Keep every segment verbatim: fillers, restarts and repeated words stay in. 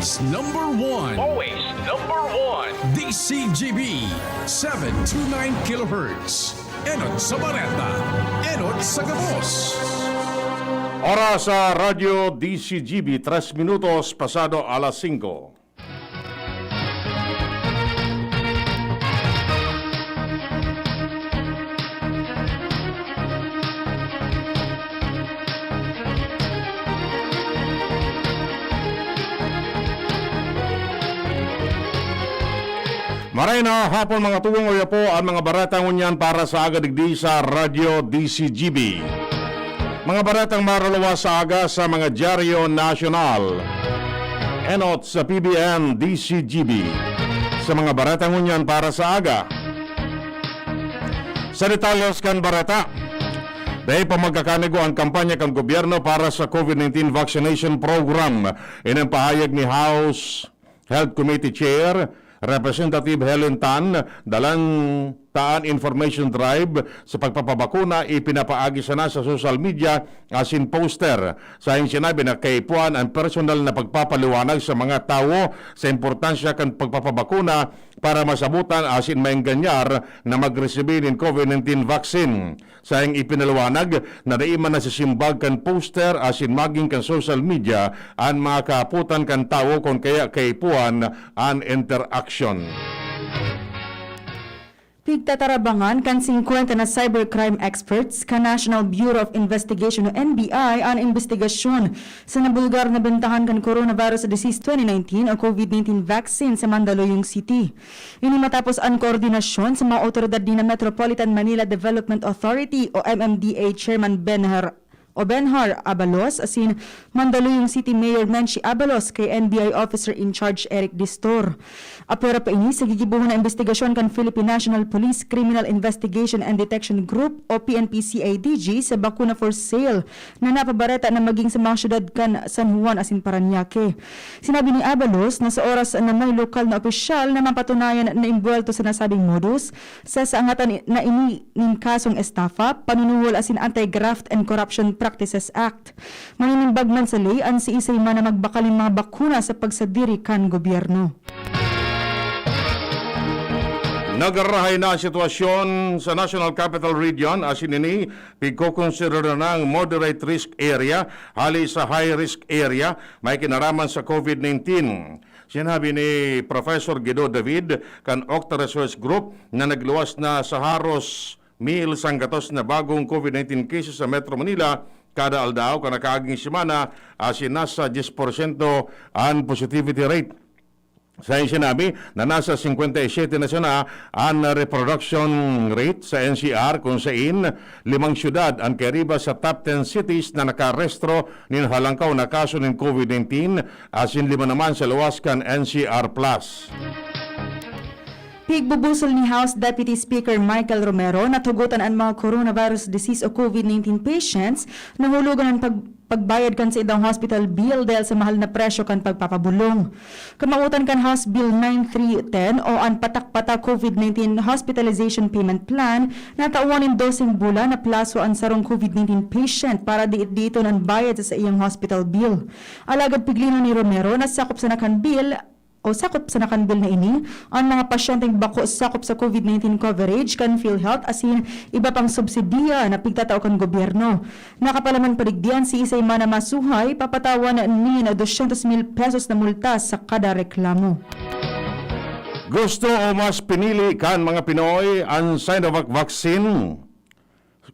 Number one. Always number one. D C G B, seven two nine kilohertz. Enot sa bareta, enot sa gabos. Oras sa Radyo D C G B, tres minutos pasado alas singko. Maray na hapon, mga tugang, oya po an mga bareta ngunyan para sa aga digdi sa Radyo D C G B. Mga baretang maruluwas sa aga sa mga dyaryo nasyonal. Enot sa P B N D C G B. Sa mga bareta ngunyan para sa aga. Sa detalyes kan bareta, dai pa magkakanigo an kampanya kan gobyerno para sa COVID nineteen vaccination program. Ini an pahayag ni House Health Committee Chair, Representative Helen Tan, dalang taan information drive sa pagpapabakuna ipinapaagi sana sa social media asin poster. Saing sinabi na kaipuhan an personal na pagpapaliwanag sa mga tawo sa importansya kan pagpapabakuna para masabotan asin maenganyar na magresibi nin COVID nineteen vaccine. Saing ipinaliwanag na dai man nasisimbag kan poster asin magin kan social media an mga kaapotan kan tawo kun kaya kaipuhan an interaksyon. Pigtatarabangan kan singkwenta na cybercrime experts kan National Bureau of Investigation o N B I an imbestigasyon sa nabulgar na bentahan kan coronavirus disease twenty nineteen o COVID nineteen vaccine sa Mandaluyong City. Ini matapos an koordinasyon sa mga awtoridad ni na Metropolitan Manila Development Authority o M M D A Chairman Benhar o Benhar Abalos asin Mandaluyong City Mayor Menchie Abalos kay N B I Officer in Charge Eric Distor. Apwera pa ini sa gigibohon na imbestigasyon kan Philippine National Police Criminal Investigation and Detection Group o P N P C I D G sa bakuna for sale na napabareta na magin sa mga syudad kan San Juan asin Parañaque. Sinabi ni Abalos na sa oras na may lokal na opisyal na mapatunayan na imbuwelto sa nasabing modus, sasaangatan na ini nin kasong estafa, panunuhol asin Anti-Graft and Corruption Practices Act. Maninimbag man sa ley an siisay man na magbakal nin mga bakuna sa pagsadiri kan gobyerno. Nagrahay na an sitwasyon sa National Capital Region, asin ini pigkokonsidera nang moderate risk area hali sa high risk area may kinaraman sa COVID nineteen. Sinabi ni Professor Guido David kan Octa Research Group na nagluwas na sa haros mil sanggatos na bagong COVID nineteen cases sa Metro Manila kada aldaw kan nakaaging semana, asin nasa diyes porsyento an positivity rate. Sa sinabi na nasa singkwenta y siyete na sana an reproduction rate sa N C R, kung sain limang syudad an kairiba sa top ten cities na nakarehistro nin halangkaw na kaso nin COVID nineteen, asin lima naman sa luwas kan N C R Plus. Pigbubusol ni House Deputy Speaker Michael Romero na tugotan an mga coronavirus disease o COVID nineteen patients na hulugan an pag-, pagbayad kan saindang hospital bill dahil sa mahal na presyo kan pagpapabulong. Kamawotan kan House Bill nine three ten o an Patak-Patak COVID nineteen Hospitalization Payment Plan, natawan nin doseng bulan na plaso an sarong COVID nineteen patient para diit-diiton an bayad sa saiyang hospital bill. Alagad piglinon ni Romero na sakop sana kan bill o sakop sana kan bill na ini an mga pasyenteng bako sakop sa COVID nineteen coverage kan PhilHealth asin iba pang subsidiya na pigtatao kan gobyerno. Nakapalaman pa digdi an siisay man na masuhay, papatawan nin dosyentos mil pesos na multa sa kada reklamo. Gusto o mas pinili kan mga Pinoy an Sinovac vaccine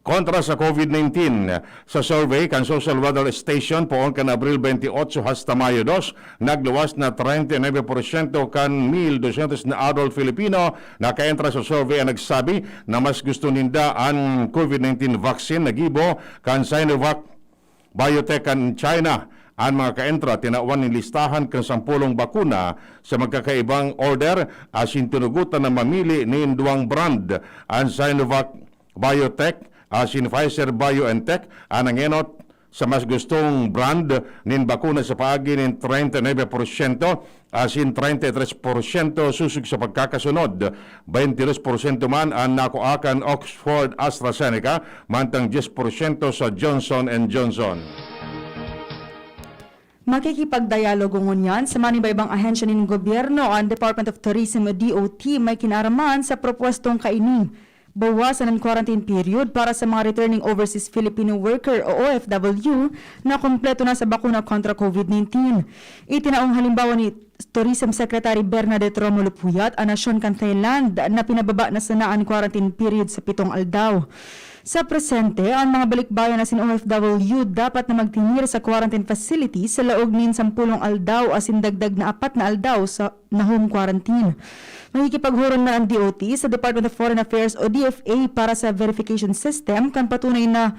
kontra sa COVID nineteen. Sa survey kan Social Weather Station, poon kan Abril twenty-eight hasta Mayo dos, nagluwas na treinta y nueve porsyento kan mil dosyentos na adult Filipino na nakaentra sa survey an nagsabi na mas gusto ninda an COVID nineteen vaccine na gibo kan Sinovac Biotech kan China. An mga kaentra, tinawan nin listahan kan sampolong bakuna sa magkakaibang order, asin tinugotan na mamili nin duwang brand, an Sinovac Biotech asin Pfizer BioNTech, an nangenot sa mas gustong brand nin bakuna sa paagi nin treinta y nueve porsyento asin treinta y tres porsyento sosog sa pagkakasunod. Baynte dos porsyento man an nakua kan Oxford AstraZeneca, mantang dyes porsyento sa Johnson and Johnson. Makikipagdialogo ngunyan sa manibaybang ahensya nin gobyerno an Department of Tourism o D O T may kinaraman sa propwestong kaini. Bawasan an quarantine period para sa mga returning overseas Filipino worker o O F W na kompleto na sa bakuna kontra COVID nineteen. Itinaong halimbawa ni Tourism Secretary Bernadette Romulo Puyat an nasyon kan Thailand na pinababa na sana an quarantine period sa pitong aldaw. Sa presente, an mga balikbayan asin O F W dapat na magtinir sa quarantine facility sa laog nin sampulong aldaw asin dagdag na apat na aldaw sa na home quarantine. Makikipaghuron man an D O T sa Department of Foreign Affairs o D F A para sa verification system kan patunay na,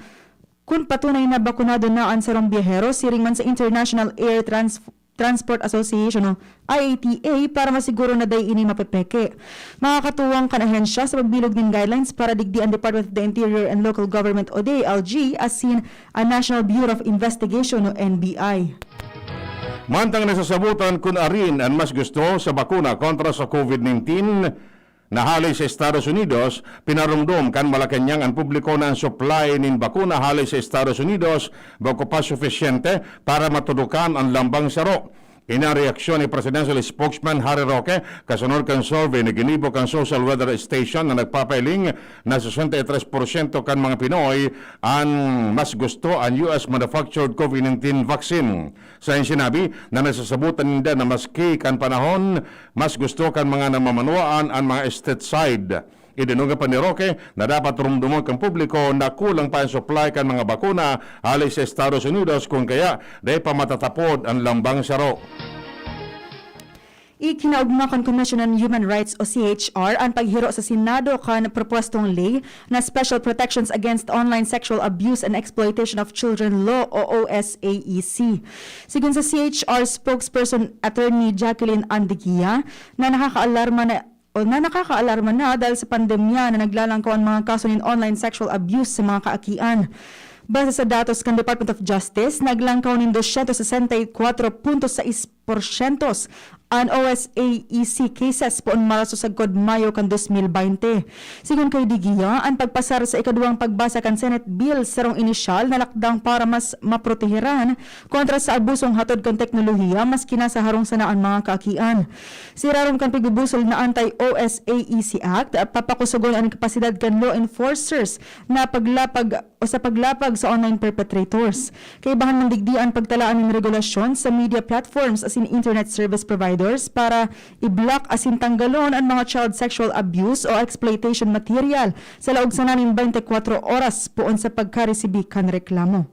kun patunay na bakunado na an sarong biyahero siring man sa International Air Trans-, Transport Association o I A T A para masiguro na dai ini mapepeke. Makakatuwang kan ahensya sa pagbilog nin guidelines para digdi an Department of the Interior and Local Government o D I L G asin an National Bureau of Investigation o N B I. Mantang nasasabotan kun arin an mas gusto sa bakuna kontra sa COVID nineteen na hale sa Estados Unidos, pinaromdom kan Malacañang an publiko na an supply nin bakuna hale sa Estados Unidos bako pa sufisyente para matudokan an lambang saro. Ini an reaksyon ni Presidential Spokesman Harry Roque kasunod kan survey na ginibo kan Social Weather Station na nagpapailing na sesenta y tres porsyento kan mga Pinoy an mas gusto an U S manufactured COVID nineteen vaccine. Sa sinabi na nasasabotan ninda na maski kan panahon, mas gusto kan mga namamanwaan an mga stateside. Idinungan pa ni Roque na dapat rumdomon kan publiko na kulang pa an supply kan mga bakuna hale sa Estados Unidos, kun kaya dai pa matatapod an lambang saro. Ikinaogma kan Commission on Human Rights o C H R an paghiro sa Senado kan propwestong ley na Special Protections Against Online Sexual Abuse and Exploitation of Children Law o O S A E C. Sigon sa C H R spokesperson Attorney Jacqueline Andiquia, na nakakaalarma na o na nakakaalarma na dahil sa pandemya na naglalangkaw an mga kaso nin online sexual abuse sa mga kaakian. Base sa datos kan Department of Justice, naglangkaw nin dosyentos sesenta y kwatro punto sais porsyento an O S A E C cases poon Marso sagkod Mayo kan dos mil baynte. Sigon kay Digia, an pagpasar sa ikaduwang pagbasa kan Senate Bill sarong inisyal na lakdang para mas maproteheran kontra sa abusong hatod kan teknolohiya maski nasa harong sana an mga kaakian. Sirarom kan pigbubusol na Anti-O S A E C Act, papakusogon an kapasidad kan law enforcers na paglapag o sa paglapag sa online perpetrators. Kaibahan man digdi an pagtalaan nin regulasyon sa media platforms asin internet service providers para i-block asin tanggalon an mga child sexual abuse o exploitation material sa laog sana nin baynte kwatro oras poon sa pagkaresibi kan reklamo.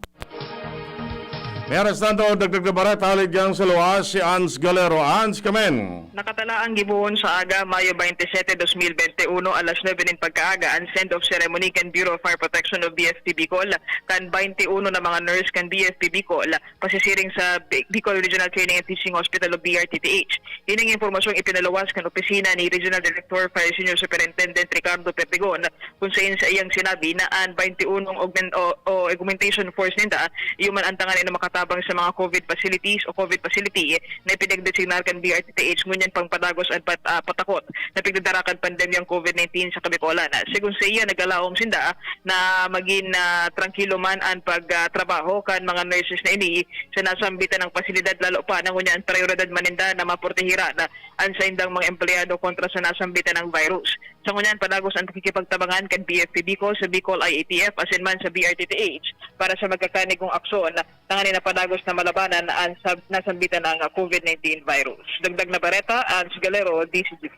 May arestado, dagdag na bareta, hale diyan sa luwas, si Ans Galero. Ans, kamen. Nakatalaang gibohon sa aga, Mayo baynte sete, dos mil baynte uno, alas nuebe nin pagkaaga, an send-off ceremony kan Bureau of Fire Protection o B F P Bicol kan baynte uno na mga nurse kan B F P Bicol, pasisiring sa Bi-, Bicol Regional Training and Teaching Hospital o B R T T H. Ining impormasyong ipinaluwas kan opisina ni Regional Director Fire Senior Superintendent Ricardo Perdigon, kun saen saiyang sinabi na an baynte unong augment-, o, o augmentation force ninda, iyo man an tanganing makatabang sa mga COVID facilities o COVID facility na ipinagdesignar kan D R T T H ngunyan pangpadagos an pat-, ah, patakot na pigdadara kan pandemyang COVID nineteen sa Kabikolan. Sigon saiya, nagalaom sinda na magin, ah, trangkilo man an pag, ah, trabaho kan mga nurses na ini sa nasambitan ng pasilidad, lalo pa na ngunyan an prayoridad man ninda na maprotehiran an saindang mga empleyado kontra sa nasambitan ng virus. Sa ngunyan, padagos an pakikipagtabangan kan B F P Bicol sa Bicol I A T F asin man sa B R T T H para sa magkakanigong aksyon tanganing padagos na malabanan an sab-, nasambitan ng COVID nineteen virus. Dagdag na bareta, Ans Galero, D C G.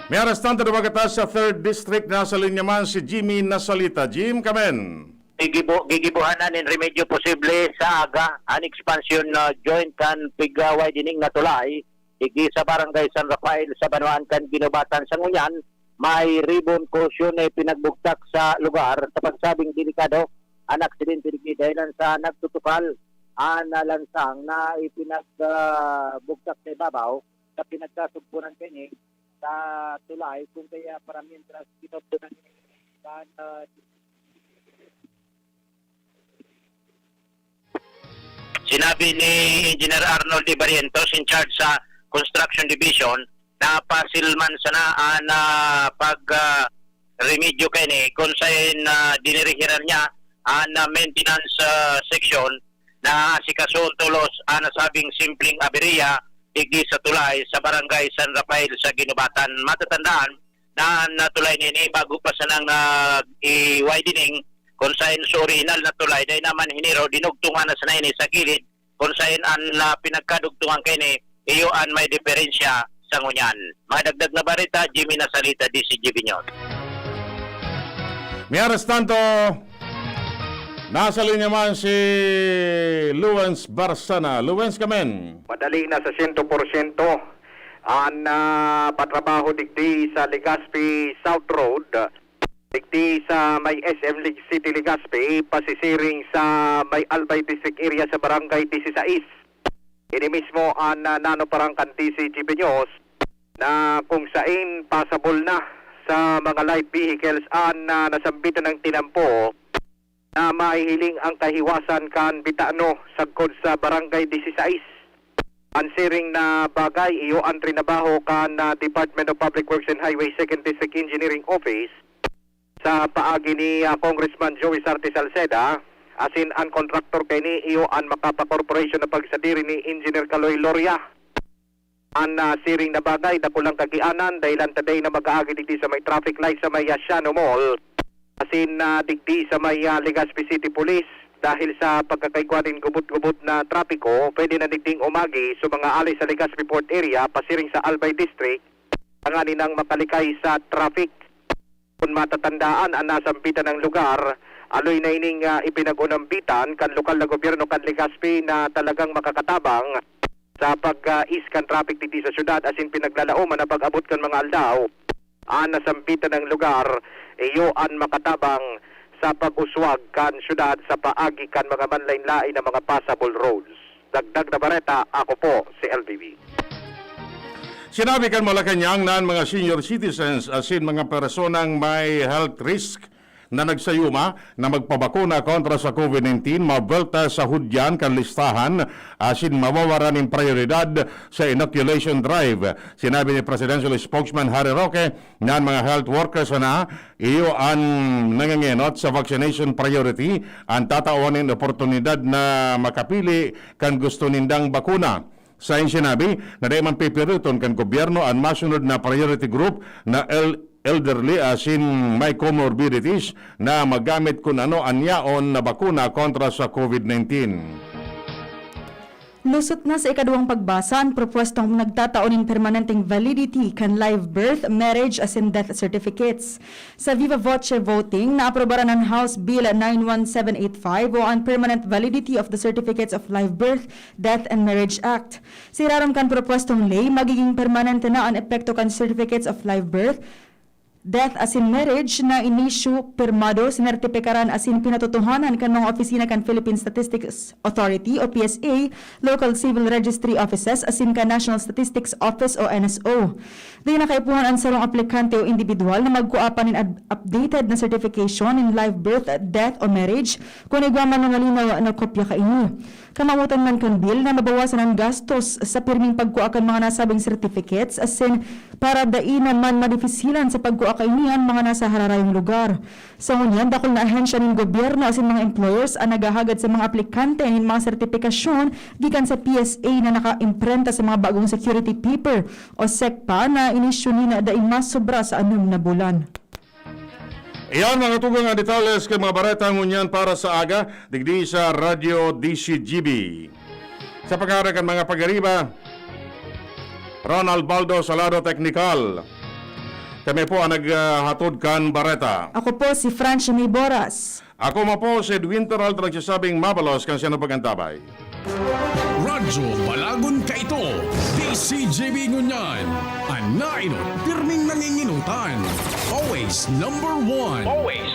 May arestante na bagata sa Third District. Nasa linya man si Jimmy Nasalita. Jim, kamen. Gigibo-, gigibuhanan nin remedyo posible sa aga an ekspansyon na joint kan pig-away dining natulay, digdi sa Barangay San Rafael sa banwaan kan Guinobatan. Sa ngunyan, may ribbon cushion na ipinagbugtak sa lugar. Sa pagsabing delikado an aksidente digdi dahilan sa nagtutukal an lansang na ipinag-, ah, bugtak sa ibabaw sa pinagkasugpunan kini sa tulay, kung kaya para miyentras ito po ng kan, ah, Sinabi ni Engineer Arnold Ibarientos, in charge sa Construction Division, na pasil man sana an, ah, pag, ah, remedyo kaini, kung saen, ah, dinirihiran niya an, ah, maintenance, ah, section naasikasohon tolos an nasabing simpleng aberya digdi sa tulay sa Barangay San Rafael sa Guinobatan. Matatandaan na an tulay na ini bago pa sanang nag-i-widening, kun saen sa orihinal na tulay dai naman hiniro, dinugtungan na sana ini sa gilid, kun saen an, ah, pinagkadugtungan kaini iyo an may diferensya sa ngunyan. Mga dagdag na bareta, Jimmy Nasalita, D C G B News. Mientras tanto, nasa linya man si Luwens Barsana. Luwens, kamen. Madali na sa siyento porsyento an, ah, patrabaho digdi sa Legazpi South Road, digdi sa may S M Leg-, City Legazpi, pasisiring sa may Albay District Area sa Barangay Disisais. Ini mismo an, ah, nanoparang kan D C G B News na kung sain pasabol na sa mga light vehicles an, ah, nasambitan ng tinampo na mahihiling ang kahiwasan kan bitano sagkod sa Barangay Disisais. An siring na bagay, iyo an trinabaho kan, ah, Department of Public Works and Highways Second District Engineering Office sa paagi ni, ah, Congressman Joey Sarte Salceda, asin an kontraktor kaini iyo an Macapa Corporation na pagsadiri ni Engineer Kaloy Loria. An, ah, siring na bagay, dakulang kagianan, dahilan ta dai na mag-aagi digdi sa may traffic light sa may Asiano Mall, asin, ah, digdi sa may, ah, Legazpi City Police, dahil sa pagkakaigwa nin gubot-gubot na trapiko, pwede na digding umagi sa mga ali sa Legazpi Port Area, pasiring sa Albay District, tanganing makalikay sa traffic. Kun matatandaan, an nasambitan na lugar, aloy na ining, ah, ipinag-unambitan kan lokal na gobyerno kan Legazpi na talagang makakatabang sa pag-ease kan traffic digdi sa syudad, asin pinaglalaoman na pag-abot kan mga aldaw, an nasambitan na lugar, iyo an makatabang sa pag-uswag kan syudad sa paagi kan mga manlain-lain na mga passable roads. Dagdag na bareta, ako po si L B B. Sinabi kan Malacañang na an mga senior citizens asin mga personang may health risk na nagsayuma na magpabakuna kontra sa COVID nineteen, mabuwelta sa hudyan kan listahan asin mawawara nin prayoridad sa inoculation drive. Sinabi ni Presidential Spokesman Harry Roque na an mga health workers na iyo an nangengenot sa vaccination priority an tatawan nin oportunidad na makapili kan gusto nindang bakuna. Sain sinabi na dai man pipiriton kan gobyerno an masunod na priority group na el-, elderly asin may comorbidities na magamit kun ano an yaon na bakuna kontra sa COVID nineteen. Lusot na sa ikaduwang pagbasa an propwestang nagtatao nin permanenteng validity kan live birth, marriage asin death certificates. Sa viva voce voting, naaprobaran an House Bill nine one seven eight five o an permanent validity of the Certificates of Live Birth, Death and Marriage Act. Sa irarom kan propwestong ley, magiging permanente na an epekto kan Certificates of Live Birth, Death asin Marriage na inisyu, pirmado, sinertipikaran asin pinatotohanan kan mga opisina kan Philippine Statistics Authority o P S A, Local Civil Registry Offices asin kan National Statistics Office o N S O. Dai na kaipuhan an sarong aplikante o indibidwal na magkua pa nin ad-, updated na certification nin live birth, death o marriage kun igwa man na malinaw na kopya kaini. Kamawotan man kan bill na mabawasan an gastos sa pirming pagkua kan mga nasabing certificates asin para dai naman madifisilan sa pagkua kaini an mga nasa hararayong lugar. Sa ngunyan, dakul na ahensya nin gobyerno asin mga employers an naghahagad sa mga aplikante nin mga sertipikasyon gikan sa P S A na nakaimprenta sa mga bagong security paper o SECPA na inisyu nin dai masobra sa anom na bulan. Iyan, mga tugang, ang detalles kan mga bareta ngunyan para sa aga, digdi sa Radyo D C G B. Sa pangaran kan mga pag-ariba, Ronald Baldo Salado, teknikal. Kami po ang naghatod kan bareta. Ako po si Francia May Boras. Ako man po si Edwin Peralta, nagsasabing mabalos kan siyano pag-antabay. Radyo Balagon Kaito, D C G B ngunyan, an nainot, pirming nanginginutan. Always number one. Always